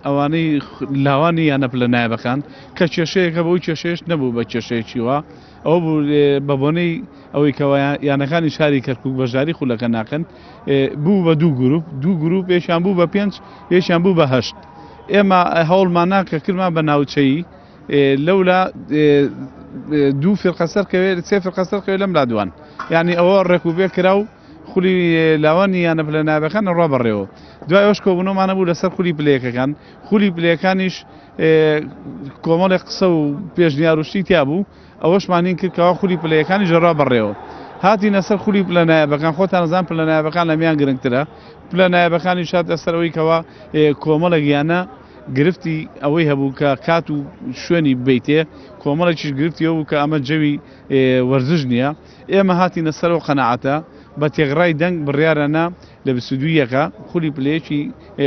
ئەوانەی لاوانی یانە پلە نایابەکان کە کێشەیەکە بەوەی کێشەیەش نەبوو بە کێشەیەکی وا ئەوە بوو بە بۆنەی ئەوەی کەوا یانەکانی شاری کەرکک بەشداری خولەکە ناکەن بوو بە دوو گروپ دوو گروپ یەکیان بوو بە پێنج یەکیان بوو بە هەشت ئێمە هەوڵماننا کە کردمان بە ناوچەیی لەولا دوو فرقە سەرکەوێت سێ فرقە سەرکەوێت لەم لادوان یعنی ئەوە ڕێکوبێ کرا و خولی لاوانی یانە پلە نایابەکان ئەڕوا بەڕێوە دوای ئەوش کۆبوونەوەمانە بوو لەسەر خولی پلەیەکەکان خولی پلەیەکانیش کۆمەڵێک قسە و پێشنیار و شتی تیا بوو ئەوەشمان هین کرد کەوا خولی پلەیەکانی ژەڕا بەڕێوە هاتینە سەر خولی پلە نایابەکان خۆتان زان پلە نایابەکان لە میان گرنگترە پلە نایابەکانی شات لەسەر ئەوەی کەوا کۆمەڵێک یانە گرفتی ئەوەی هەبوو کە کات و شوێنی بیتێ کۆمەڵێکیش گرفتی ئەو کە ئەمە جەوی وەرزش نییە ئێمە هاتینە سەر ئەو قەناعەتە بە تێکڕای دەنگ بڕیارە نا لە 22 یەکە خولی پلەیەکی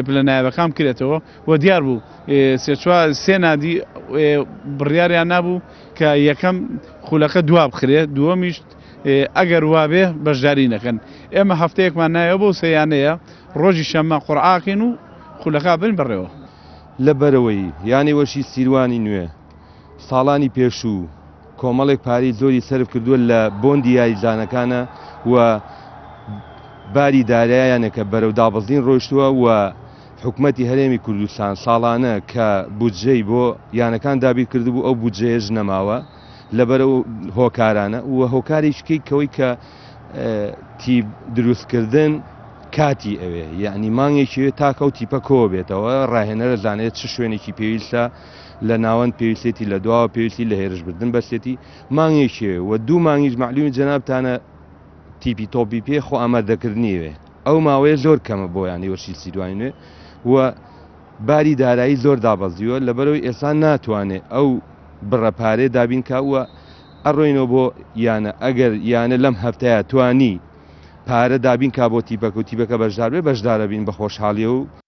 پلە نایابەکان بکرێتەوە و دیار بوو سێ چوار سێ نادی بڕیاریان نابوو کە یەکەم خولەکە دوا بخرێ دووەمیش ئەگەر وابێ بەشداری نەکەن ئێمە هەفتەیەکمان نایەوە بۆ سێیانەیە ڕۆژی شەممە قورعاکەین و خولەکە بن بەڕێوە. لەبەرئەوەی یانەی وەرشی سیروانی نوێ ساڵانی پێشوو کۆمەڵێک پارەی زۆری سەرف کردووە لە بۆندی یاریزانەکانە و باری دارایانەکە بەرەو دابەزین ڕۆیشتووە و حکومەتی هەرێمی کوردستان ساڵانە کە بودجەی بۆ یانەکان دابین کردبوو ئەو بودجەیەش نەماوە لەبەر ئەو هۆکارانە و هۆکارێکی کەوەی کە تیپ دروستکردن کاتی ئەوێ یعنی مانگێکی تاکە و تیپە کۆ بێتەوە ڕاهێنەرە زانێت چ شوێنێکی پێویستە لە ناوەند پێویستێتی لە دواوە پێویستی لە هێرشبردن بەسێتی مانگێکی و دوو مانگیش مەعلومی جەنابتانە تیپی تۆپی پێ خۆ ئامادەکردنی وێ ئەو ماوەیە زۆر کەمە بۆ یانەی وەرشی سیروانی نوێ و باری دارایی زۆر دابەزیوە لەبەرەوەی ئێستا ناتوانێت ئەو بڕە پارێ دابین کا و ئەڕۆینەوە بۆ یانە ئەگەر یانە لەم هەفتەیە توانی پارە دابین کا بۆ تیپەکە و تیپەکە بەشدار بێ بەشدارە بین بە خۆشحاڵیە و.